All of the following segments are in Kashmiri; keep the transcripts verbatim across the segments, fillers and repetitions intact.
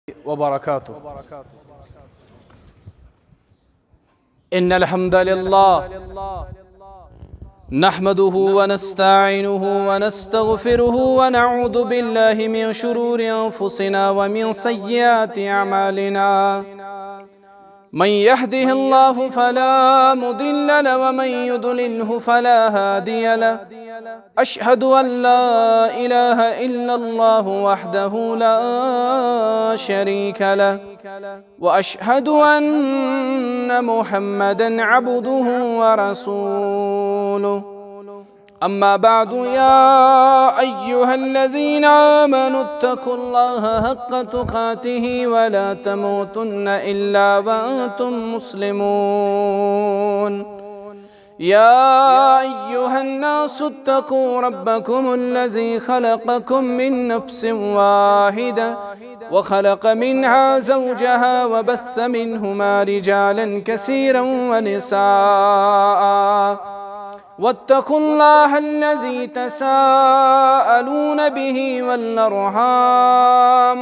وبركاته. إن الحمد لله نحمده ونستعينه ونستغفره ونعوذ بالله من شرور أنفسنا ومن سيئات أعمالنا. من يهده الله فلا مضل له ومن يضلله فلا هادي له. أشهد أن لا إله إلا الله وحده لا شريك له، وأشهد أن محمدا عبده ورسوله. أما بعد، يا أيها الذين آمنوا اتقوا الله حق تقاته ولا تموتن إلا وأنتم مسلمون. يا أيها الناس اتقوا ربكم الذي خلقكم من نفس واحدة وخلق منها زوجها وبث منهما رجالا كثيرا ونساء، واتقوا الله الذي تساءلون به والأرحام،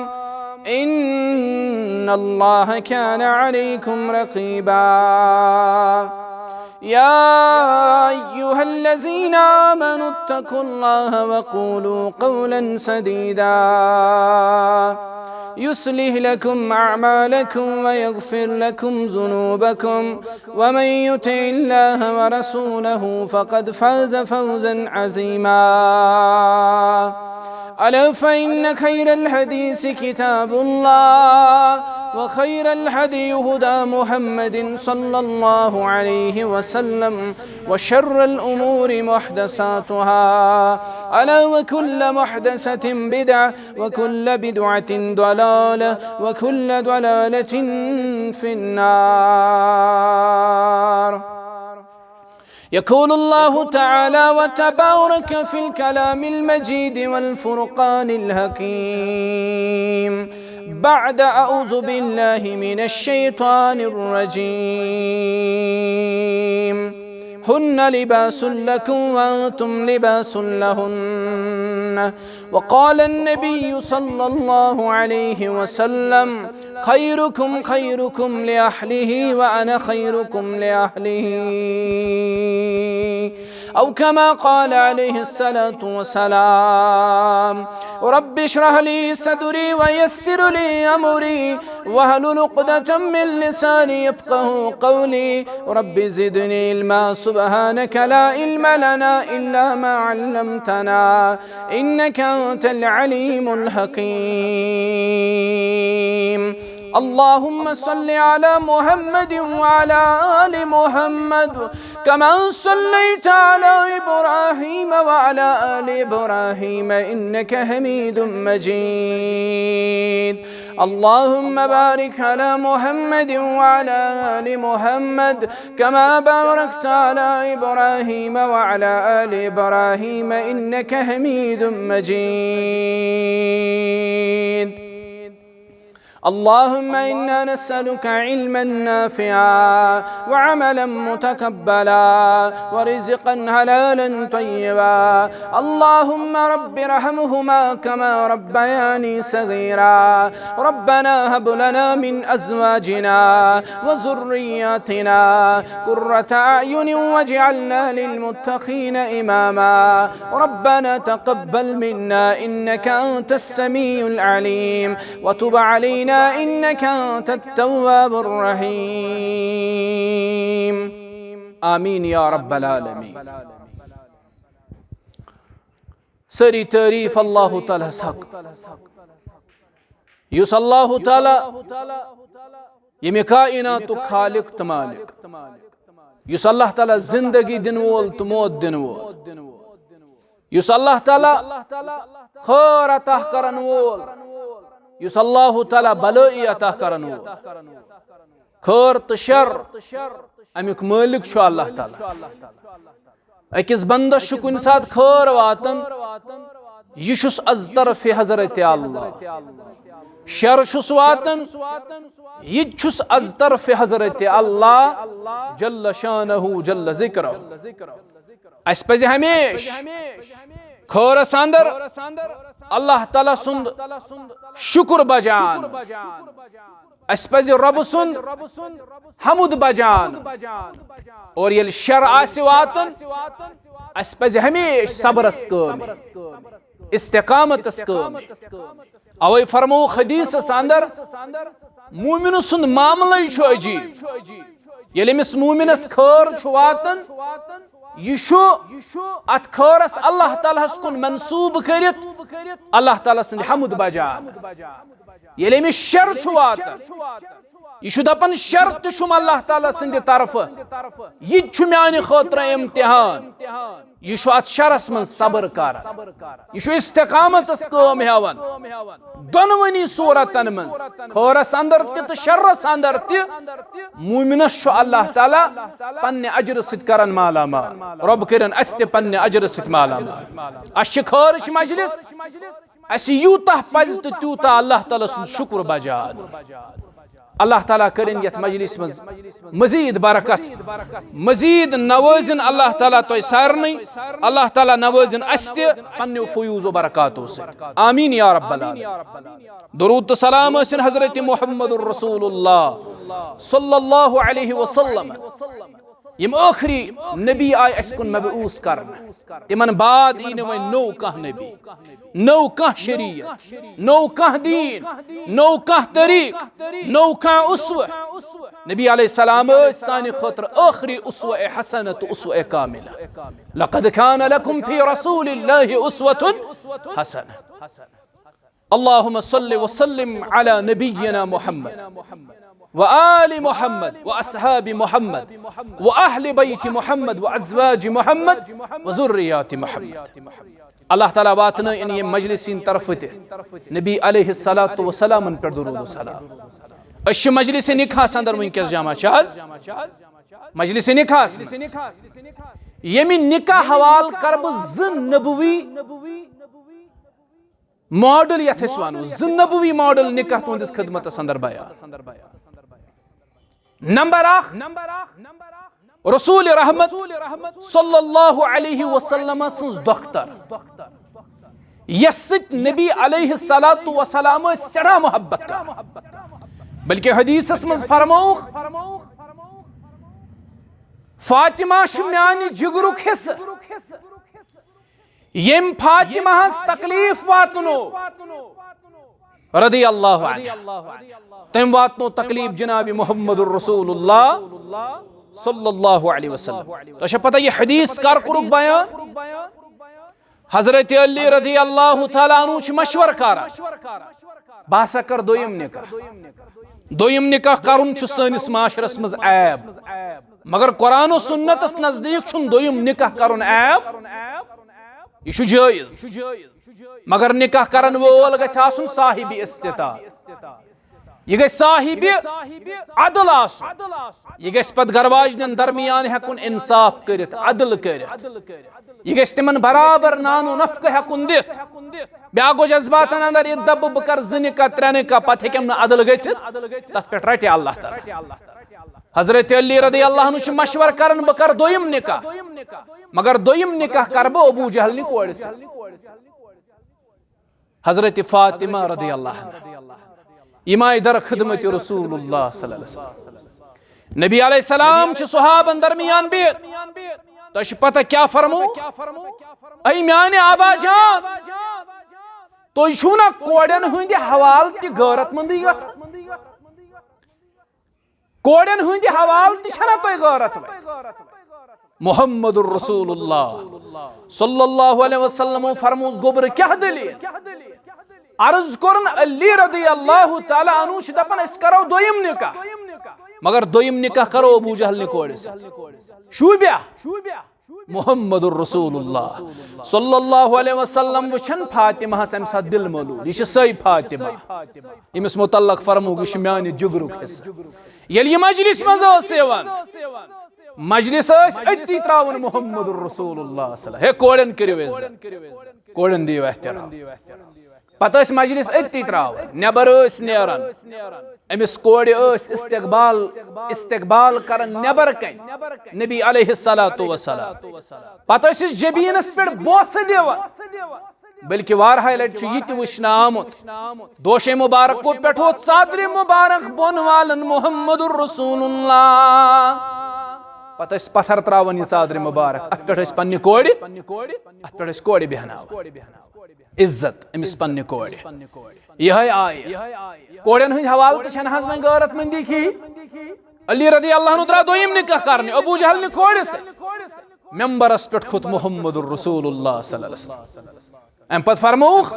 إن الله كان عليكم رقيبا. يا أيها الذين آمنوا اتقوا الله وقولوا قولا سديدا يصلح لكم أعمالكم ويغفر لكم ذنوبكم، ومن يطع الله ورسوله فقد فاز فوزا عظيما. ألا فإن خير الحديث كتاب الله، وخير الهدي هدى محمد صلى الله عليه وسلم، وشر الأمور محدثاتها، ألا وكل محدثة بدعة، وكل بدعة ضلالة، وكل ضلالة في النار. يقول الله تعالى وتبارك في الكلام المجيد والفرقان الحكيم بعد أعوذ بالله من الشيطان الرجيم. هن لباس لكم وأنتم لباس لهن. وقال النبي صلى الله عليه وسلم: خيركم خيركم لأهله وأنا خيركم لأهله. أو كما قال عليه الصلاة والسلام. رب اشرح لي صدري ويسر لي أمري واحلل عقدة من لساني يفقهوا قولي. رب زدني علما. سبحانك لا علم لنا إلا ما علمتنا إنك أنت العليم الحكيم. اللهم صل على محمد وعلى آل محمد كما صليت على إبراهيم وعلى آل إبراهيم إنك حميد مجيد. اللهم بارك على محمد وعلى آل محمد كما باركت على إبراهيم وعلى آل إبراهيم إنك حميد مجيد. اللهم إنا نسألك علما نافعا وعملا متقبلا ورزقا حلالا طيبا. اللهم رب ارحمهما كما ربياني صغيرا. ربنا هب لنا من أزواجنا وذرياتنا قرة أعين واجعلنا للمتقين إماما. ربنا تقبل منا إنك أنت السميع العليم وتب علينا إنك أنت التواب الرحيم. آمين يا رب العالمين. سٲری تعریٖف اللہ تعالیٰ ہس حق، یُس اللہ تعالیٰ ییٚمہِ کائناتُک خالق تہٕ مالک، یُس اللہ تعالیٰ زندگی دِنہٕ وول تہٕ موت دِنہٕ وول، یُس اللہ تعالیٰ خٲر عطا کرن وول، یُس اللہ تعالیٰ بلٲیی عطا کرن وول، خٲر تہٕ شر، امیُک مٲلِک چھُ اللہ تعالیٰ۔ أکِس بندس چھُ کُنہِ ساتہٕ خٲر واتان، یہِ چھُس از طرفِ حضرت اللہ۔ شر چھُس واتان، یہِ تہِ چھُس از طرفِ حضرت اللہ جل شانہ جل ذکرہ۔ اسہِ پزِ ہمیشہ خٲرس اندر اللہ تعالیٰ سُنٛد شُکر بجان۔ اسہِ پزِ رۄبہٕ سُنٛد حمد بجان۔ اور ییٚلہِ شر آسہِ واتُن، اسہِ پزِ ہمیشہِ صبرس کٲم، استقامتس کٲم۔ اوے فرمووُکھ حدیثس اندر، مومن سُنٛد معاملے چھُ عجیب۔ ییٚلہِ أمِس مومنس خٲر چھُ واتان، یہِ چھُ اتھ خٲرس اللہ تعالیٰ ہس کُن منسوب کٔرِتھ اللہ تعالیٰ سٕنٛدِ حمد بجان۔ ییٚلہِ أمِس شر چھُ واتان، یہِ چھُ دپان، شر تہِ چھُم اللہ تعالیٰ سٕنٛدِ طرفہٕ، یہِ تہِ چھُ میانہِ خٲطرٕ امتحان۔ یہِ چھُ اتھ شرس منٛز صبر کران، یہِ چھُ استقامتس کٲم ہٮ۪وان۔ دۄنوٕنی صورتن منٛز، خٲرس اندر تہِ تہٕ شرس اندر تہِ، مومنس چھُ اللہ تعالیٰ پننہِ اجرٕ سۭتۍ کران مالا مال۔ رۄب کٔرِن اسہِ تہِ پننہِ اجرٕ سۭتۍ مالا مال۔ اسہِ چھِ خٲرٕچ مجلس، اسہِ یوٗتاہ پزِ تہٕ تیوٗتاہ اللہ تعالیٰ سُنٛد شُکر بجا انُن۔ اللہ تعالیٰ کٔرِن یتھ مجلس منٛز مزید برکت، مزید نوازِن اللہ تعالیٰ تۄہہِ سارنٕے۔ اللہ تعالیٰ نوازِن اسہِ تہِ پننیو فیوض و برکاتو سۭتۍ۔ آمین یا رب العالمین۔ درود تہٕ سلام ٲسِن حضرت محمد رسول اللہ صلی اللہ علیہ وسلم۔ یِم ٲخری نبی آے اسہِ کُن مبعوث کرنہٕ، تِمن بعد یی نہٕ وۄنۍ نوٚو کانٛہہ نبی، نوٚو کانٛہہ شریعت، نوٚو کانٛہہ دیٖن، نوٚو کانٛہہ طریٖق، نوٚو کانٛہہ اسوہ۔ نبی علیہ السلام ٲسۍ سانہِ خٲطرٕ ٲخری اسوہ حسنہ تہٕ اسوہ کاملہ۔ لقد کان لکم فی رسول اللہ اسوۃ حسنہ۔ اللهم صل وسلم على نبينا محمد وآل محمد وأصحاب محمد وأهل بيت محمد وأزواج محمد وذريات محمد۔ اللہ تعالیٰ واتنٲیِن ییٚمہِ مجلس ہٕنٛدِ طرفہٕ تہِ نبی علیہ الصلوۃ والسلامن پٮ۪ٹھ درود و سلام۔ أسۍ چھِ مجلس نکاحس اندر وٕنکیٚس جمع، چھِ حظ؟ مجلس نکاحس منٛز۔ ییٚمہِ نکاح حوالہٕ کرٕ بہٕ زٕ نبوی ماڈل، یتھ أسۍ ونو زٕ نبوی ماڈل نکاح تُہنٛدِس خدمتس اندر بیان۔ نمبر اکھ، رسول رحمت صلی اللہ علیہ وسلم سٕنٛز دۄختر، یس سۭتۍ نبی علیہ الصلوۃ والسلام ٲسۍ سٮ۪ٹھاہ محبت کران، بلکہ حدیثس منٛز فرمووُکھ، فاطمہ چھُ میانہِ جگرُک حصہٕ۔ ییٚمۍ فاطمہ ہس تکلیف واتنو رضی اللہ عنہ، تٔمۍ واتنو تکلیف جناب محمد رسول اللہ صلی اللہ علیہ وسلم۔ تۄہہِ چھا پتہ یہِ حدیث کر کوٚرُکھ بیان؟ حضرت علی رضی اللہ تعالیٰ عنہ چھُ مشورٕ کران، بہٕ ہسا کر دوٚیِم نکاح۔ دوٚیِم نکاح کرُن چھُ سٲنِس معاشرس منٛز عیب، مگر قرآن و سنتس نزدیٖک چھُنہٕ دوٚیِم نکاح کرُن عیب، یہِ چھُ جٲیز۔ مگر نکاح کرن وول گژھِ آسُن صاحب استطاعت، یہِ گژھِ صاحب عدل آسُن، یہِ گژھِ پتہٕ گرٕ واجنٮ۪ن درمیان ہٮ۪کُن انصاف کٔرِتھ، عدل کٔرِتھ، یہِ گژھِ تِمن برابر نان و نفقہٕ ہٮ۪کُن دِتھ۔ بیاکھ گوٚو جذباتن اندر، یہِ دبہٕ بہٕ کرٕ زٕ نکاح، ترٛےٚ نکاح، پتہٕ ہیٚکٮ۪م نہٕ عدل گٔژھِتھ، تتھ پٮ۪ٹھ رٹہِ اللہ تعالیٰ۔ حضرت علی رضی اللہ عنہ چھُ مشورٕ کران، بہٕ کرٕ دوٚیِم نکاح، مگر دوٚیِم نکاح کرٕ بہٕ ابو جہل نہِ کورِ سۭتۍ۔ حضرت فاطمہ رضی اللہ عنہ، یِم آیہِ در خدمت رسول اللہ صلی اللہ علیہ وسلم۔ نبی علیہ السلام چھِ صحابن درمیان بِہِتھ۔ تۄہہِ چھِ پتہ کیٛاہ فرموو؟ اے میانہِ آبا جان، تُہۍ چھِو نا کورٮ۪ن ہٕنٛدِ حوالہٕ تہِ غٲرت مندٕے یژھان؟ کورٮ۪ن ہٕنٛدِ حوالہٕ تہِ چھَنا تۄہہِ غٲرت وۄنۍ؟ محمد رسول اللہ صلی اللہ علیہ وسلم فرمووُس، گوٚبرٕ کیٛاہ دٔلیٖل؟ عرض کوٚرُن علی رضی اللہ تعالیٰ عنہ چھِ دپان، أسۍ کرو دوٚیِم نکاح، مگر دوٚیِم نکاح کرو ابو جہل نہِ کورِ سۭتۍ۔ شوٗبیا؟ محمد رسول اللہ صلی اللہ علیہ وسلم وٕچھن فاطمہ ہس امہِ ساتہٕ دل ملوٗل، یہِ چھِ سۄے فاطمہ ییٚمِس متعلق فرمووُکھ، یہِ چھِ میانہِ جگرُک حصہٕ۔ ییٚلہِ یہِ مجلس منٛز ٲس یِوان، مجلس ٲسۍ أتی تراوان محمد رسول اللہ صلی اللہ علیہ وسلم۔ ہے کورٮ۪ن کٔرِو عزت، کورٮ۪ن دِیِو احترام۔ پتہٕ ٲسۍ مجلس أتی تراوان، نٮ۪بر ٲسۍ نیران، أمِس کورِ ٲسۍ استقبال، استقبال کران نٮ۪بر کنہِ نبی علیہ الصلوۃ والسلام۔ پتہٕ ٲسِس جبیٖنس پٮ۪ٹھ بوسہٕ دِوان، بلکہ واریاہہِ لٹہِ چھُ یہِ تہِ وٕچھنہٕ آمُت، دوشے مبارک کو پٮ۪ٹھ اوس ژادرِ مبارک بۄن والان محمد رسول اللہ۔ پتہٕ ٲسۍ پتھر تراوان یہِ ژادرِ مبارک، اتھ پٮ۪ٹھ ٲسۍ پننہِ کورِ، اتھ پٮ۪ٹھ ٲسۍ کورِ بیہناوان۔ عزت أمِس پننہِ کورِ۔ یِہے آیہِ۔ کورٮ۪ن ہٕنٛدۍ حوالہٕ تہِ چھنہٕ حظ وۄنۍ غٲرت مندی کِہی۔ علی رضی اللہ عنہ درٛاو دوٚیِم نکاح کرنہِ ابو جہل نہِ کورِ سۭتۍ۔ ممبرس پٮ۪ٹھ کھوٚت محمد رسول اللہ صلی اللہ علیہ وسلم۔ امہِ پتہٕ فرمووُکھ،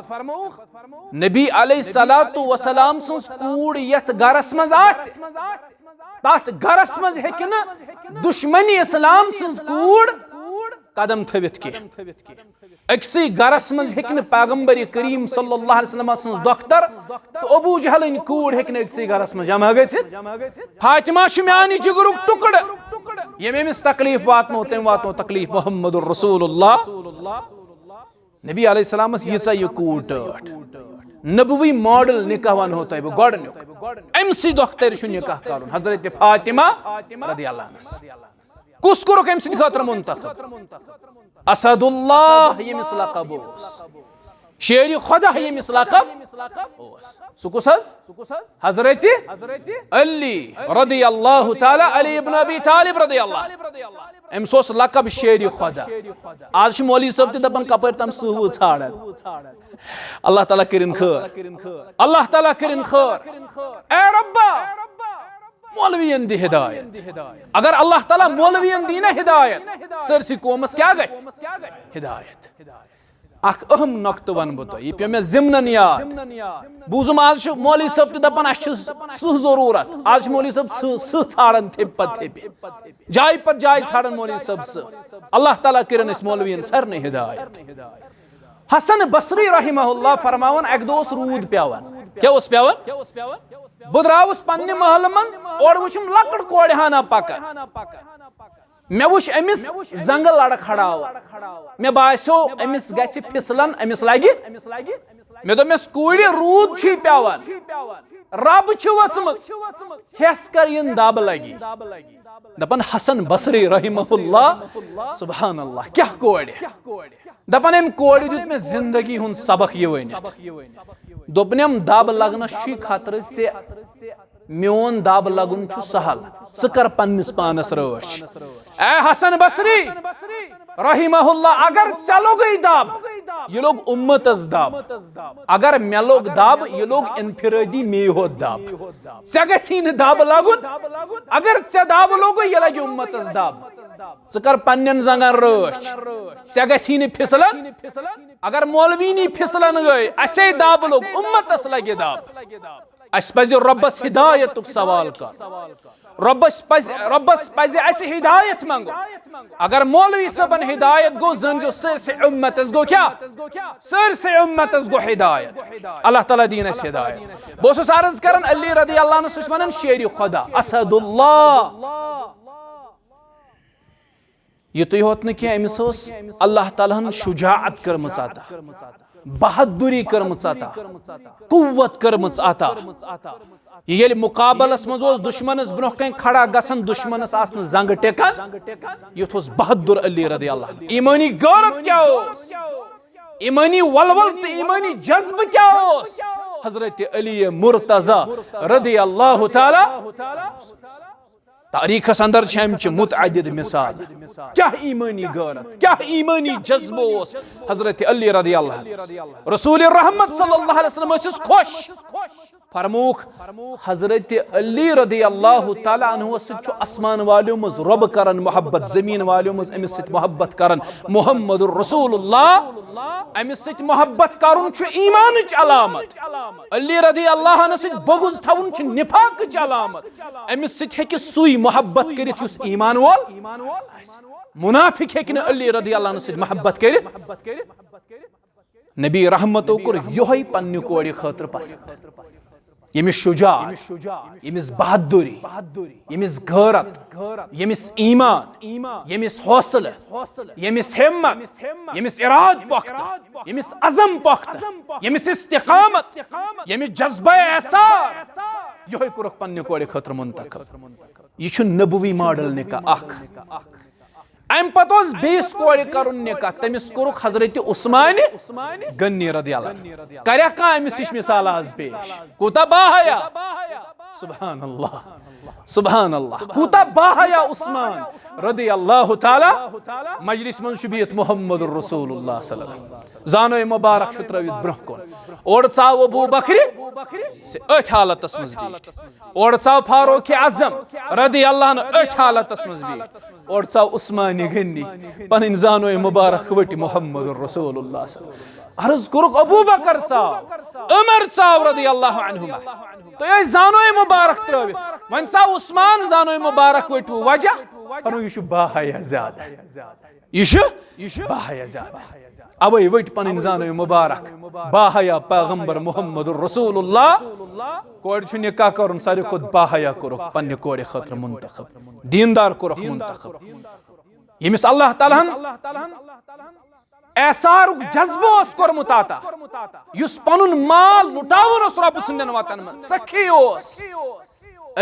نبی علیہ الصلوۃ والسلام سٕنٛز کوٗر یتھ گرس منٛز آسہِ، تتھ گرس منٛز ہیٚکہِ نہٕ دشمنِ اسلام سٕنٛز کوٗر قدم تھٲوِتھ کینٛہہ۔ أکسٕے گرس منٛز ہیٚکہِ نہٕ پیغمبر کریم صلی اللہ علیہ وسلم سٕنٛز دۄختر تہٕ ابو جہلٕنۍ کوٗر ہیٚکہِ نہٕ أکسٕے گرس منٛز جمع گٔژھِتھ۔ فاطمہ چھِ میانہِ جگرُک ٹُکڑٕ، ییٚمۍ أمِس تکلیف واتنو، تٔمۍ واتنو تکلیف محمد رسول اللہ۔ نبی علیہ السلامس ییٖژاہ یہِ کوٗر ٹٲٹھ، نبوی ماڈل نکاح ونہو تۄہہِ بہٕ گۄڈٕنیُک۔ أمۍ سٕے دۄخترِ چھُ نکاح کرُن، حضرت فاطمہ رضی اللہ عنہس۔ کُس کوٚرُکھ أمۍ سٕنٛدِ خٲطرٕ منتخب؟ اسد اللہ ییٚمِس لقب اوس، شیر خدا ییٚمِس لقب اوس۔ سُہ کُس حظ؟ حضرت علی رضی اللہ تعالیٰ، علی ابن ابی طالب رضی اللہ۔ أمِس اوس لقب شیر خدا۔ آز چھِ مولوی صٲب تہِ دپان کپٲرۍ تام سٕہہ وٕہہ ژھانڈان۔ اللہ تعالیٰ کٔرِن خٲر، اللہ تعالیٰ کٔرِن خٲر۔ اے ربا، مولوین دِ ہدایت۔ اگر اللہ تعالیٰ مولوین دی نہ ہدایت، سٲرسٕے قومس کیٛاہ گژھِ؟ ہدایت۔ اکھ اہم نقطہٕ ونہٕ بہٕ تۄہہِ، یہِ پیوٚو مےٚ ضمنن یاد۔ بوٗزُم آز چھُ مولوی صٲب تہِ دپان، اسہِ چھُ سٕہہ ضروٗرت۔ آز چھُ مولوی صٲب سٕہہ، سٕہہ ژھانڈان تھپہِ پتہٕ تھپہِ، جایہِ پتہٕ جایہِ ژھانڈان مولوی صٲب سٕہہ۔ اللہ تعالیٰ کٔرِن اسہِ مولوین سارنٕے ہدایت۔ حسن بصری رحمہ اللہ فرماوان، اکہِ دۄہ اوس روٗد پیوان۔ کیٛاہ اوس پیوان؟ بہٕ درٛاوُس پننہِ محلہٕ منٛز، اورٕ وٕچھُم لۄکٕٹ کورِ ہنا پکان۔ مےٚ وٕچھ أمِس زنٛگہٕ لڑکھڑاوان۔ مےٚ باسیو أمِس گژھِ پھسلن، أمِس لگہِ۔ مےٚ دوٚپمس، کوٗرِ، روٗد چھُے پیوان، رب چھِ ؤژھمٕژ، ہٮ۪س کر یِن دب لگی۔ دپان حسن بصری رحمہ اللہ، سبحان اللہ، کیٛاہ کورِ۔ دپان أمۍ کورِ دیُت مےٚ زندگی ہُنٛد سبق یہِ ؤنِتھ۔ دوٚپنم، دب لگنس چھُے خطرٕ ژےٚ، میون دب لگُن چھُ سہل، ژٕ کر پننِس پانس رٲچھ۔ اے حسن بصری رحمہ اللہ، اگر ژےٚ لوٚگُے دب، یہِ لوٚگ اُمتس دب۔ اگر مےٚ لوٚگ دب، یہِ لوٚگ انفرٲدی مے ہوت دب۔ ژےٚ گژھی نہٕ دب لگُن۔ اگر ژےٚ دب لوٚگُے، یہِ لگہِ اُمتس دب۔ ژٕ کر پننٮ۪ن زنٛگن رٲچھ، ژےٚ گژھی نہٕ پھسلن۔ اگر مولوی نی پھسلن گٔے، اسے دب لوٚگ، اُمتس لگہِ دب۔ اسہِ پزِ رۄبس ہدایتُک سوال کرُن۔ رۄبس پزِ، رۄبس پزِ اسہِ ہدایت منٛگُن۔ اگر مولوی صٲبن ہدایت گوٚو، زن جو سٲرسٕے اُمتس گوٚو کیٛاہ؟ سٲرسٕے اُمتس گوٚو ہدایت۔ اللہ تعالیٰ دِیِن اسہِ ہدایت۔ بہٕ اوسُس عرض کران، علی رضی اللہ عنہ سُہ چھُ ونان شیرِ خدا، اسد اللہ۔ یُتُے ہوت نہٕ کینٛہہ، أمِس اوس اللہ تعالیٰ ہن شجاعت کٔرمٕژ عطا، بہادُری کٔرمٕژ عطا، قوت کٔرمٕژ عطا۔ یہِ ییٚلہِ مُقابلس منٛز اوس دُشمنس برونٛہہ کنہِ کھڑا گژھان، دُشمنس آسنہٕ زنٛگہٕ ٹیکان، یُتھ اوس بہادُر علی رضی اللہ عنہ۔ ایمٲنی غٲرت کیٛاہ اوس؟ ایمٲنی ولول تہٕ ایمٲنی جذبہٕ کیٛاہ اوس؟ حضرت علی مرتضی رضی اللہ تعالیٰ۔ تاریخس اندر چھِ امچہِ متعدد مثال۔ کیٛاہ ایمٲنی غٲرت، کیٛاہ ایمٲنی جذبہٕ اوس حضرت علی رضی اللہ عنہ۔ رسول رحمت صلی اللہ علیہ وسلم ٲسِس خۄش۔ فرمووُکھ، حضرت علی رضی اللہ تعالیٰ عنہ سۭتۍ چھُ آسمان والیو منٛز رۄب کران محبت، زمین والیو منٛز أمِس سۭتۍ محبت کران محمد رسول اللہ۔ أمِس سۭتۍ محبت کرُن چھُ ایمانٕچ علامت۔ علی رضی اللہ عنہ سۭتۍ بغض تھاوُن چھُ نفاقٕچ علامت۔ أمِس سۭتۍ ہیٚکہِ سُے محبت کٔرِتھ یُس ایمان وول آسہِ۔ منافق ہیٚکہِ نہٕ علی رضی اللہ عنہ سۭتۍ محبت کٔرِتھ۔ نبی رحمتو کوٚر یۄہے پننہِ کورِ خٲطرٕ پسند۔ ییٚمِس شجاعت، ییٚمِس بہادُری، ییٚمِس غٲرت، ییٚمِس ایمان، ییٚمِس حوصلہٕ، ییٚمِس ہمت، ییٚمِس ارادٕ پۄختہٕ، ییٚمِس عزم پۄختہٕ، ییٚمِس استقامت، ییٚمِس جذبہ احسار، یِہوٚے کوٚرُکھ پننہِ کورِ خٲطرٕ منتخب۔ یہِ چھُ نبوی ماڈل نکاح اکھ۔ امہِ پتہٕ اوس بیٚیِس کورِ کرُن نکاح، تٔمِس کوٚرُکھ حضرت عثمان غنی رضی اللہ عنہ۔ کریا کانٛہہ أمِس ہِش مثال آز پیش؟ کوٗتاہ باحیا! سبحان اللہ، سبحان اللہ، کوٗتاہ باحیا عثمان رضی اللہ تعالیٰ۔ مجلس منٛز چھُ بِہِتھ محمد رسول اللہ صلی اللہ علیہ وسلم۔ زانوے مبارک چھُ ترٲوِتھ برٛونٛہہ کُن۔ اورٕ ژاو ابو بکرِ، سُہ أتھۍ حالتس منٛز بِہِتھ۔ اورٕ ژاو فاروق اعظم رضی اللہ عنہ أتھۍ حالتس منٛز بِہِتھ۔ اورٕ ژاو عثمان غنی، پنٕنۍ زانوے مبارک ؤٹۍ محمد رسول اللہ صلی اللہ علیہ وسلم۔ عرض کوٚرُکھ، ابو بکر ژاو، عمر ژاو رضی اللہ عنہما۔ تُہۍ ٲسۍ زانوے مبارک ترٲوِتھ، وۄنۍ ژاو عثمان زانوے مبارک ؤٹِو۔ وجہ؟ پنُن یہِ چھُ باحیا زیادٕ۔ یہِ چھُ باحیا زیادٕ۔ اوے ؤٹۍ پنٕنۍ زانوے مبارک باحیا پیغمبر محمد رسول اللہ۔ کورِ چھُ نکاح کرُن، ساروی کھۄتہٕ باحیا کوٚرُکھ پننہِ کورِ خٲطرٕ منتخب، دیندار کوٚرُکھ منتخب۔ ییٚمِس اللہ تعالیٰ ہن احسارُک جذبہٕ اوس کوٚرمُت عطا، یُس پنُن مال لُٹاوُن اوس رۄبہٕ سٕنٛدٮ۪ن وطن منٛز، سخی اوس۔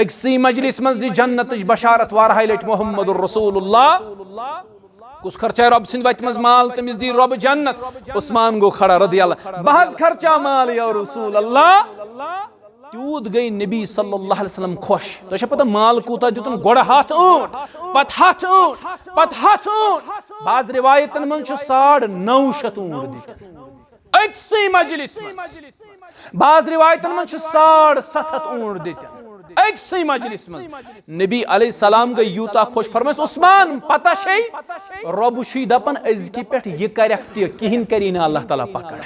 أکسٕے مجلس منٛز دِ جنتٕچ بشارت واریاہہِ لٹہِ محمد رسول اللہ۔ کُس خرچایہِ رۄبہٕ سٕنٛدِ وتہِ منٛز مال، تٔمِس دی رۄبہٕ جنت۔ عثمان گوٚو کھڑا رضی اللہ، بہٕ حظ خرچاو مال یا رسول اللہ۔ تیوٗت گٔے نبی صلی اللہ علیہ وسلم خۄش۔ تۄہہِ چھا پتہ مال کوٗتاہ دیُتُن؟ گۄڈٕ ہتھ اونٹ، پتہٕ ہتھ اونٹ، پتہٕ ہتھ اونٹ۔ بعض روایتن منٛز چھُ ساڑ نو شتھ اونٹ دِتِن أکسٕے مجلس منٛز۔ بعض روایتن منٛز چھُ ساڑ ستھ ہتھ اونٹ دِتِن أکسٕے مجلس منٛز۔ نبی علیہ السلام گٔے یوٗتاہ خۄش، فرمٲیس، عثمان، پتہ چھے، رۄبہٕ چھُے دپان أزکہِ پٮ۪ٹھ یہِ کرکھ تہِ، کِہیٖنۍ کری نہٕ اللہ تعالیٰ پکڑ۔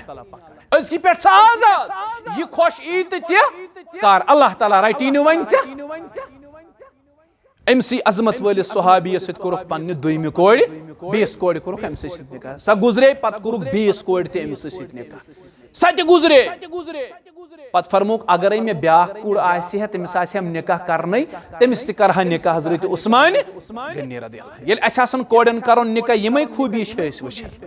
أزکہِ پٮ۪ٹھ ژٕ آزاد، یہِ خۄش یی تہٕ تہِ کر، اللہ تعالیٰ رٹی نہٕ وۄنۍ ژےٚ۔ أمۍ سٕے عظمت وٲلِس صحابیَس سۭتۍ کوٚرُکھ پننہِ دوٚیمہِ کورِ، بیٚیِس کورِ کوٚرُکھ أمۍ سٕے سۭتۍ نکاح۔ سۄ گُزرے، پتہٕ کوٚرُکھ بیٚیِس کورِ تہِ أمۍ سٕے سۭتۍ نکاح۔ سۄ تہِ گُزرے۔ پتہٕ فرمووُکھ، اگرے مےٚ بیٛاکھ کوٗر آسہِ ہا، تٔمِس آسہِ ہم نکاح کرنَے، تٔمِس تہِ کرٕ ہا نکاح حضرت عثمان غنی رضی اللہ عنہ۔ ییٚلہِ اَسہِ آسن کورٮ۪ن کرُن نکاح، یِمے خوٗبی چھِ أسۍ وٕچھان۔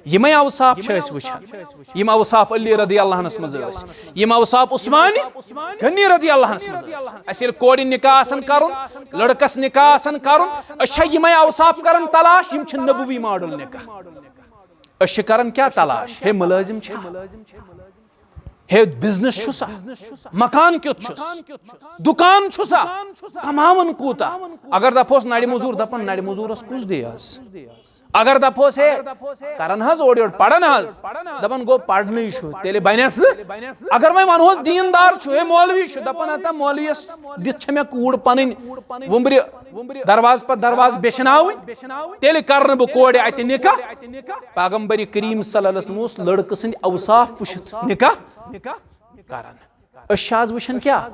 یِمے اوصاف چھِ أسۍ وٕچھان۔ یِم اوصاف علی رضی اللہ عنس منٛز ٲسۍ، یِم اوصاف عثمان غنی رضی اللہ عنس منٛز ٲسۍ۔ اَسہِ ییٚلہِ کورِ نکاح آسن کرُن، لڑکس نکاح آسن کرُن، أسۍ چھا یِمے اوصاف کران تلاش؟ یِم چھِ نبوی ماڈل نکاح۔ أسۍ چھِ کران کیٛاہ تلاش؟ ہے مُلٲزِم چھا؟ ہے بزنس چھُسا؟ مکان کیُتھ چھُس؟ دُکان چھُسا؟ کماوان کوٗتاہ؟ اگر دپہوس نرِ موٚزوٗر، دپان نرِ موٚزوٗرس کُس دِیس؟ اگر دپہوس ہے کران حظ اورٕ یورٕ پران حظ، دپان گوٚو پرنٕے چھُ، تیٚلہِ بنٮ۪س نہٕ۔ اگر وۄنۍ ونہوس دیٖندار چھُ، ہے مولوی چھُ، دپان ہتا مولویس دِتھ چھےٚ مےٚ کوٗر پنٕنۍ وُمبرِ دروازٕ پتہٕ دروازٕ بیچھناوٕنۍ، تیٚلہِ کرنہٕ بہٕ کورِ اتہِ نکاح۔ پیغمبر کریم صلی اللہ علیہ وسلم اوس لڑکہٕ سٕنٛدۍ اوصاف وٕچھِتھ نکاح کران۔ أسۍ چھِ آز وٕچھان کیٛاہ؟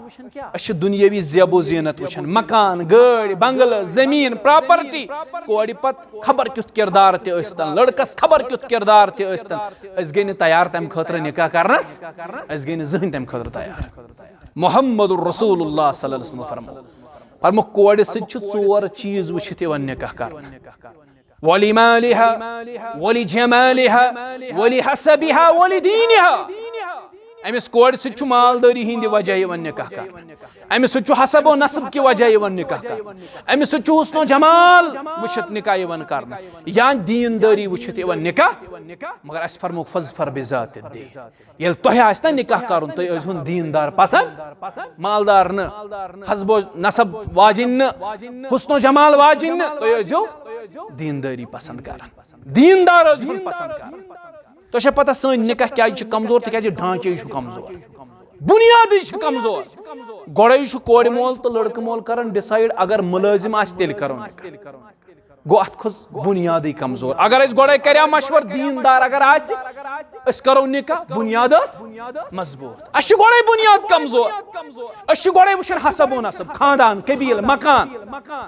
أسۍ چھِ دُنیٲوی زیب و زینت وٕچھان، مکان، گٲڑۍ، بنگلہٕ، زٔمیٖن، پراپرٹی۔ کورِ پتہٕ خبر کیُتھ کردار تہِ ٲسۍتن، لڑکس خبر کیُتھ کردار تہِ ٲسۍتن، أسۍ گٔے نہٕ تیار تمہِ خٲطرٕ نکاح کرنس، أسۍ گٔے نہٕ زٕہٕنۍ تمہِ خٲطرٕ تیار۔ محمد رسول اللہ صلی اللہ علیہ وسلم فرموو، فرموو، کورِ سۭتۍ چھِ ژور چیٖز وٕچھِتھ یِوان نکاح کرنہٕ۔ ولمالها، ولجمالها، ولحسبها، ولدينها۔ أمِس کورِ سۭتۍ چھُ مالدٲری ہٕنٛدِ وجہ یِوان نکاح کرنہٕ۔ أمِس سۭتۍ چھُ حسب و نسب کہِ وجہ یِوان نکاح کرنہٕ۔ أمِس سۭتۍ چھُ حسن و جمال وٕچھِتھ نکاح یِوان کرنہٕ۔ یا دیٖندٲری وٕچھِتھ یِوان نکاح۔ مگر اَسہِ فرمووُکھ فاظفر بذات الدین۔ ییٚلہِ تۄہہِ آسہِ نا نکاح کرُن، تُہۍ ٲسۍہُن دیٖندار پسند، مالدار نہٕ، حسب و نسب واجِنۍ نہٕ، حسن و جمال واجِنۍ نہٕ، تُہۍ ٲسۍزیو دیٖندٲری پسند کران۔ دیٖندار ٲسۍہُن پسند کران۔ تۄہہِ چھا پتہ سٲنۍ نکاح کیازِ چھِ کمزور؟ تِکیازِ ڈھانچے چھُ کمزور، بنیادٕے چھُ کمزور۔ گۄڈے چھُ کورِ مول تہٕ لڑکہٕ مول کران decide، اگر مُلٲزِم آسہِ تیٚلہِ کرو نکاح۔ گوٚو، اتھ کھوٚت بنیادٕے کمزور۔ اگر أسۍ گۄڈے کریا مشور، دیندار اگر آسہِ، أسۍ کرو نکاح، بنیاد ٲس مضبوط۔ اسہِ چھُ گۄڈے بنیاد کمزور، أسۍ چھِ گۄڈے وٕچھان حسب و نسب، خاندان، قبیل، مکان۔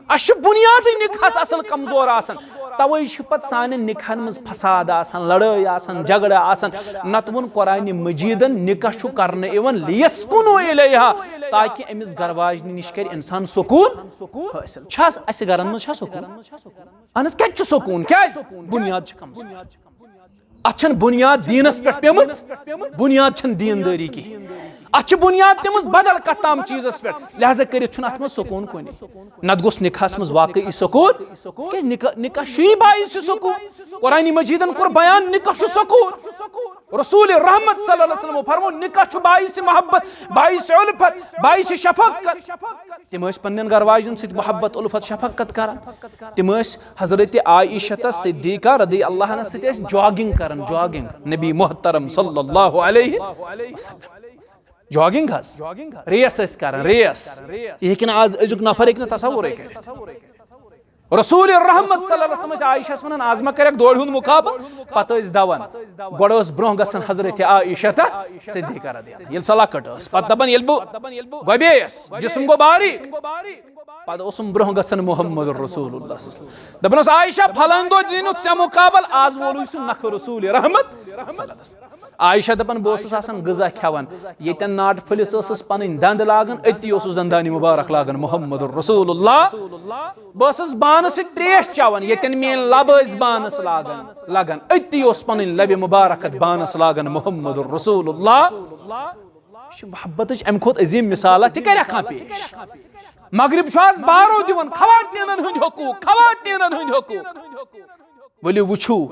اسہِ چھُ بنیادٕے نکاحس اصل کمزور آسان، توے چھِ پتہٕ سانٮ۪ن نکاحن منٛز فساد آسان، لڑٲے آسان، جھگڑٕ آسان۔ نتہٕ ووٚن قرآنِ مجیدن، نکاح چھُ کرنہٕ یِوان لیسکنوا الیہا، تاکہ أمِس گرواجنہِ نِش کرِ انسان سکون حٲصِل۔ چھا اسہِ گرن منٛز چھا سکون؟ اہن حظ، کتہِ چھُ سکوٗن؟ کیازِ؟ بُنیاد چھِ کمزور۔ اتھ چھنہٕ بُنیاد دیٖنس پٮ۪ٹھ پیمٕژ، بُنیاد چھنہٕ دیٖندٲری کِہیٖنۍ۔ اتھ چھِ بُنیاد پیمٕژ بدل کتھ تام چیٖزس پٮ۪ٹھ، لہذا کٔرِتھ چھُنہٕ اتھ منٛز سکوٗن کُنہِ۔ نتہٕ گوٚژھ نکاحس منٛز واقعی سکوٗن، کیازِ نکاح، نکاح چھُے باعث سکوٗن۔ قرآنِ مجیدن کوٚر بیان، نکاح چھُ سکوٗن۔ رسول رحمت صلی اللہ علیہ وسلم فرمو، نکاح چھُ باعث محبت، باعث الفت، باعث شفقت۔ تِم ٲسۍ پننٮ۪ن گرواجن سۭتۍ محبت، الفت، شفقت کران۔ تِم ٲسۍ حضرت عائشہ صدیقہ رضی اللہ عنہا سۭتۍ ٲسۍ جاگنگ کران، جاگنگ۔ نبی محترم صلی اللہ علیہ وسلم۔ جاگنگ حظ، ریس ٲسۍ کران، ریس۔ یہِ ہیٚکہِ نہٕ آز أزیُک نفر ہیٚکہِ نہٕ تصورے کٔرِتھ۔ رسول رحمت صلی اللہ علیہ وسلم ٲسۍ عائشہ ہس ونان، آز ما کرکھ دورِ ہُنٛد مقابلہٕ؟ پتہٕ ٲسۍ دوان، گۄڈٕ ٲس برونٛہہ گژھان حضرت عائشہ صدیقہ رضی اللہ عنہا، ییٚلہِ سۄ لۄکٕٹ ٲس، پتہٕ دپان، ییٚلہِ بہٕ گۄبییس، جسم گوٚو باریک، پتہٕ اوسُم برونٛہہ گژھان محمد رسول اللہ صلی اللہ علیہ وسلم۔ دپان اوس، عائشہ، فلٲنۍ دۄہ دِنہٕ ژےٚ مقابلہٕ، آز وولُے سُہ نکھٕ رسول رحمت صلی اللہ علیہ وسلم۔ عائشہ دپان، بہٕ اوسُس آسان غذا کھٮ۪وان، ییٚتٮ۪ن ناٹہٕ پھٔلِس ٲسٕس پنٕنۍ دند لاگان، أتی اوسُس دندانِ مبارک لاگان محمد رسول اللہ۔ بہٕ ٲسٕس بانہٕ سۭتۍ تریش چٮ۪وان، ییٚتٮ۪ن میٲنۍ لبہٕ ٲسۍ بانس لاگان، لگان، أتی اوس پنٕنۍ لبہِ مبارک اتھ بانس لاگان محمد رسول اللہ۔ یہِ چھُ محبتٕچ امہِ کھۄتہٕ عظیٖم مثالا تہِ کرِ کانٛہہ پیش؟ مغرب چھُ آز بارو دِوان، خواتیٖنن ہٕنٛدۍ حقوٗق، خواتیٖنن ہٕنٛدۍ حقوٗق۔ ؤلِو وٕچھِو،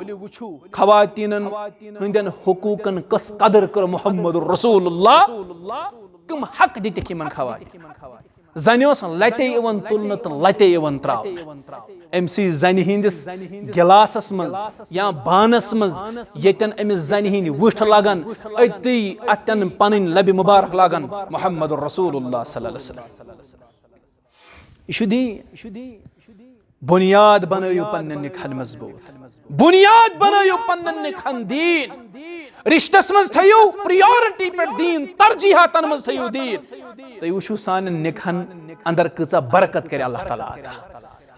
خواتیٖنن ہٕنٛدٮ۪ن حقوٗقن کۄس قدر کٔر محمد رسول اللہ، کٕم حق دِتِکھ یِمن خواتیٖنن۔ زنہِ اوس لتہِ یِوان تُلنہٕ تہٕ لتہِ یِوان تراونہٕ۔ أمۍ سٕے زنہِ ہٕنٛدِس گِلاسس منٛز یا بانس منٛز ییٚتٮ۪ن أمِس زنہِ ہٕنٛدۍ وٕٹھ لگان، أتی اتٮ۪ن پنٕنۍ لبہِ مبارک لاگان محمد رسول اللہ صلی اللہ علیہ وسلم۔ یہِ چھُ دیٖن۔ بُنیاد بنٲیِو پننٮ۪ن نِکاحن مضبوٗط۔ بُنیاد بنٲیِو پننٮ۪ن نِکاحن دیٖن۔ رِشتَس منٛز تھٲیِو priority پٮ۪ٹھ دیٖن، ترجیحاتن منٛز تھٲیِو دیٖن۔ تُہۍ وٕچھِو سانٮ۪ن نِکاحن اندر کۭژاہ برکت کرِ اللہ تعالیٰ عطا۔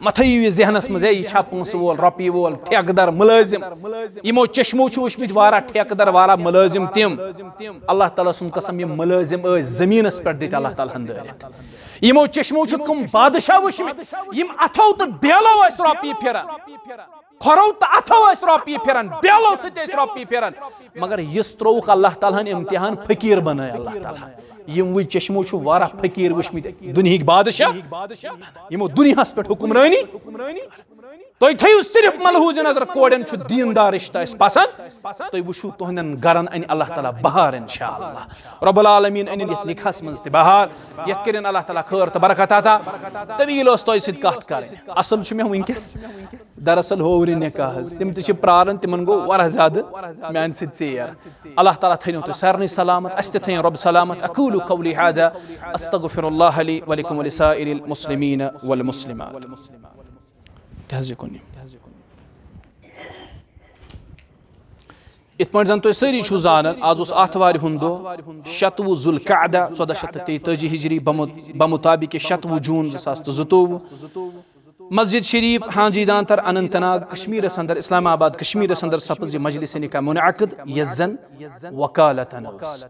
مہ تھٲیِو یہِ ذہنس منٛز، ہے، یہِ چھا پونٛسہٕ وول، رۄپیہِ وول، ٹھیکہٕ در، مُلٲزِم۔ یِمو چشمو چھُ وٕچھمٕتۍ واریاہ ٹھیکہٕ در، واریاہ مُلٲزِم تِم۔ اللہ تعالیٰ سُنٛد قسم، یِم مُلٲزِم ٲسۍ زٔمیٖنس پٮ۪ٹھ دِتۍ اللہ تعالیٰ ہن دٲرِتھ۔ یِمو چشمو چھِ کٕم بادشاہ وٕچھمٕتۍ، یِم اَتھو تہٕ بیلو ٲسۍ رۄپیہِ پھِران۔ کھۄرو تہٕ اَتھو ٲسۍ رۄپیہِ پھِران، بیلو سۭتۍ ٲسۍ رۄپیہِ پھِران۔ مگر یِژھ ترٛووُکھ اللہ تعالیٰ ہن امتحان، فقیٖر بنٲے اللہ تعالیٰ۔ یِموٕے چشمو چھُ واریاہ فقیٖر وٕچھمٕتۍ، دُنہِکۍ بادشاہ، یِمو دُنیاہس پٮ۪ٹھ حکمرٲنی۔ تُہۍ تھٲیِو صرف ملحوظ نظر، کورٮ۪ن چھُ دیٖندار رِشتہٕ اَسہِ پسنٛد۔ تُہۍ وٕچھِو تُہنٛدٮ۪ن گرن اَنہِ اللہ تعالیٰ بہار انشاءاللہ۔ رب العالمین أنِن یَتھ نِکاحس منٛز تہِ بہار، یَتھ کٔرِن اللہ تعالیٰ خٲر تہٕ برکت عطا۔ طویل ٲس تۄہہِ سۭتۍ کَتھ کَرٕنۍ۔ اَصٕل چھُ مےٚ وٕنکیٚس دراصل ہوورِ نِکاح حظ۔ تِم تہِ چھِ پرٛاران، تِمن گوٚو واریاہ زیادٕ میٛانہِ سۭتۍ ژیر۔ اللہ تعالیٰ تھٲینو تُہۍ سارنٕے سلامت، اَسہِ تہِ تھٲیِن رب سلامت۔ اقول قولی هذا، استغفر الله لي ولكم ولسائر المسلمين والمسلمات۔ تہِ حظ یہِ کُن یہِ۔ یِتھ پٲٹھۍ زن تُہۍ سٲری چھِو زانان، آز اوس آتھوارِ ہُنٛد دۄہ، شَتوُہ ذوالقعدہ، ژۄدہ شیٚتھ تہٕ تیٚتٲجی ہجری، بمُ-، بمطابق شَتوُہ جوٗن زٕ ساس تہٕ زٕتووُہ۔ مسجد شریف حاجی دانتر اننت ناگ کشمیرس اندر، اسلام آباد کشمیرس اندر سپٕز یہِ مجلس نکاح منعقد، یس زن وکالتن ٲس۔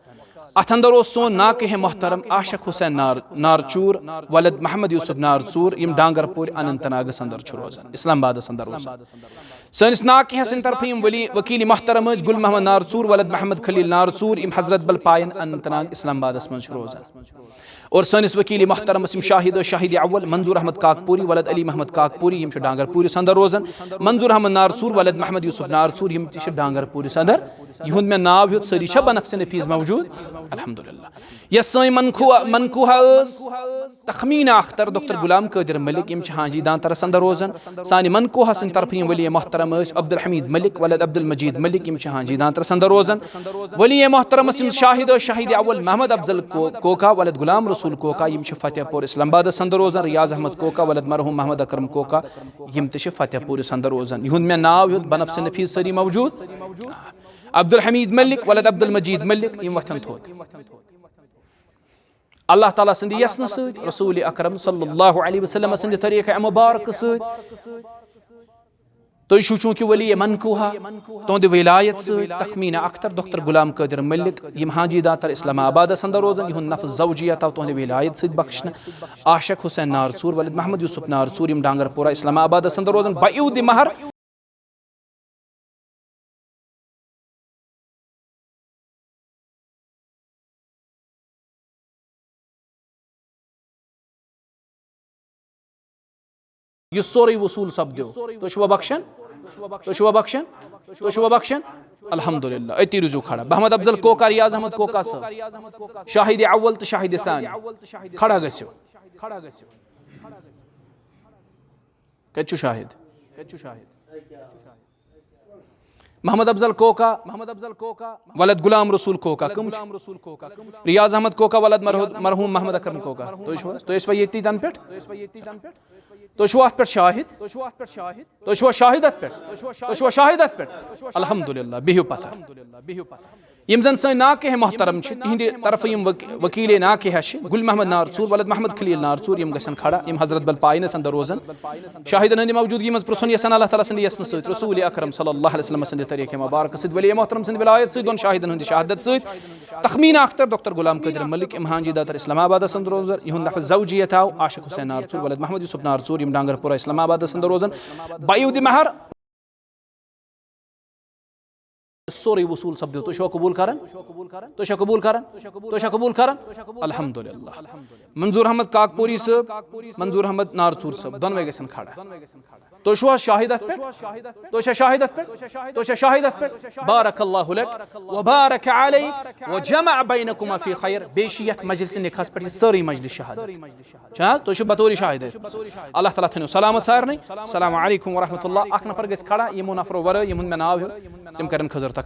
اتھ اندر اوس سون ناکہ محترم عاشق حسین نار-، نارچور ولد محمد یوسف نارچور، یِم ڈانگر پورِ اننت ناگس اندر چھِ روزان، اسلام آبادس اندر روزان۔ سٲنِس ناکہس سٕنٛدِ طرفہٕ یِم ولی-، وکیل محترم ٲسۍ گل محمد نارچور ولد محمد خلیل نارچور، یِم حضرت بل پاین اننت ناگ اسلام آبادس منٛز چھِ روزان۔ اور سٲنِس وکیل محترمس یِم شاہد ٲسۍ، شاہد اول منظور احمد کاکپوری ولد علی محمد کاکپوری، یِم چھِ ڈانگر پوٗرِس اندر روزان۔ منظور احمد نارچور ولد محمد یوسف نارچور، یِم تہِ چھِ ڈانگر پوٗرِس اندر۔ یِہُنٛد مےٚ ناو ہیوٚت، سٲری چھا بنفسِ نفیس موجود؟ الحمدللہ۔ یۄس سٲنۍ منکوہ منکوہ ٲس، تخمینہ اختر، ڈاکٹر غلام قادر ملک، یِم چھِ حاجی دانترس اندر روزان۔ سانہِ منکوہ سٕنٛدِ طرفہٕ یِم ولی محترم ٲسۍ، عبدالحمید ملک ولد عبدالمجید ملک، یِم چھِ حاجی دانترس اندر روزان۔ ولی محترمس یِم شاہد ٲسۍ، شاہد اول محمد افضل کو-، کوکا ولد غلام رسول کوکا، یِم چھِ فتح پور اسلام آبادس اندر روزان۔ ریاض احمد کوکا ولد مرحوم محمد اکرم کوکا، یِم تہِ چھِ فتح پورس اندر روزان۔ یِہُنٛد مےٚ ناو ہیوٚت، بنفسِ نفیس سٲری موجود۔ عبدالحمید ملک ولد عبدالمجید ملک، یِم وۄتھن تھوٚد۔ اللہ تعالیٰ سٕنٛدِ یژنہٕ سۭتۍ، رسول اکرم صلی اللہ علیہ وسلم سٕنٛدِ طریقہ مبارک سۭتۍ، تُہۍ چھِو چوٗنٛکہِ ولی منکوہ، تُہنٛدِ ولایت سۭتۍ تخمینہ اختر، ڈاکٹر غلام قادر ملک، یِم حاجی دانتر اسلام آبادس اندر روزان، یِہُنٛد نفس زوجیہ آو تُہنٛدِ ولایت سۭتۍ بخشنہٕ۔ عاشق حسین نارژور ولد محمد یوسف نارژور، یِم ڈانگر پورہ اسلام آبادس اندر روزان، بعیودِ محر۔ یہِ سورُے وصوٗل سپدیو۔ تُہۍ چھِوا بخشان؟ تُہۍ چھِوا بخشان؟ تُہۍ چھِوا بخشان؟ الحمدللہ۔ أتی روٗزِو کھڑا۔ محمد افضل کوکا، ریاض احمد کوکا صٲب، شاہد اول تہٕ شاہد ثانی، کھڑا گٔژھِو۔ کتہِ چھُ شاہد؟ محمد افضل کوکا، محمد افضل کوکا، ولد غلام رسول کوکا، کم چھِ؟ ریاض احمد کوکا، ولد مرحو-، مرحوم محمد اکرم کوکا۔ تُہۍ چھِو حظ؟ تُہۍ ٲسوا ییٚتی تَنہٕ پٮ۪ٹھ؟ تُہۍ چھِوا اَتھ پٮ۪ٹھ شاہد؟ تُہۍ چھِوا شاہد اَتھ پٮ۪ٹھ؟ تُہۍ چھِوا شاہد اَتھ پٮ۪ٹھ؟ الحمدللہ، بِہِو پتھر۔ یِم زن سٲنۍ ناکہ محترم چھِ، تِہنٛدِ طرفہٕ یِم وک-، وکیل ناکہ چھِ، گل محمد نارژور ولد محمد خلیل نارژور، یِم گژھن کھڑا، یِم حضرت بل پاینس اندر روزن۔ شاہدن ہٕنٛدِ موجودگی منٛز پرژھُن یژھان اللہ تعالیٰ سٕنٛدِ یژنہٕ سۭتۍ، رسول اکرم صلی اللہ علیہ وسلم سٕنٛدِ طریقہ مبارک سۭتۍ، ولی محترم سٕنٛدِ ولایت سۭتۍ، دۄن شاہدن ہٕنٛدِ شہادت سۭتۍ، تخمینہ اختر، ڈاکٹر غلام قادر ملک، یِم حاجی دانتر اسلام آبادس اندر روزان، یِہُنٛد نفس زوجیہ آو عاشق حسین نارژور ولد محمد یوسف نارژور، یِم ڈانگر پورہ اسلام آبادس اندر روزان، بعیودِ محر۔ سورُے وصوٗل سپدیو۔ تُہۍ چھِوا قبوٗل کران؟ تُہۍ چھِوا قبوٗل کران؟ تُہۍ چھِوا قبوٗل کران؟ الحمدللہ۔ منظور احمد کاکپوری صٲب، منظور احمد نارژور صٲب، دۄنوَے گژھن کھڑا۔ تُہۍ چھِوا شاہد اَتھ پٮ۪ٹھ؟ تُہۍ چھا شاہد اَتھ پٮ۪ٹھ؟ تُہۍ چھا شاہد اَتھ پٮ۪ٹھ؟ بارک اللہ لک و بارک علیک و جمع بینکما فی خیر۔ بیٚیہِ چھِ یَتھ مجلسِ نکاحس پٮ۪ٹھ یہِ سٲرٕے مجلس شہادت۔ چھا حظ؟ تُہۍ چھِو بطورِ شاہد اَتہِ۔ اللہ تعالیٰ تھٲینو سلامت سارنٕے۔ السلام علیکم ورحمۃ اللہ۔ اکھ نفر گژھِ کھڑا، یِمو نفرو ورٲے، یِمن مےٚ ناو ہیوٚت، تِم کرن خٔزٕر تقسیٖم۔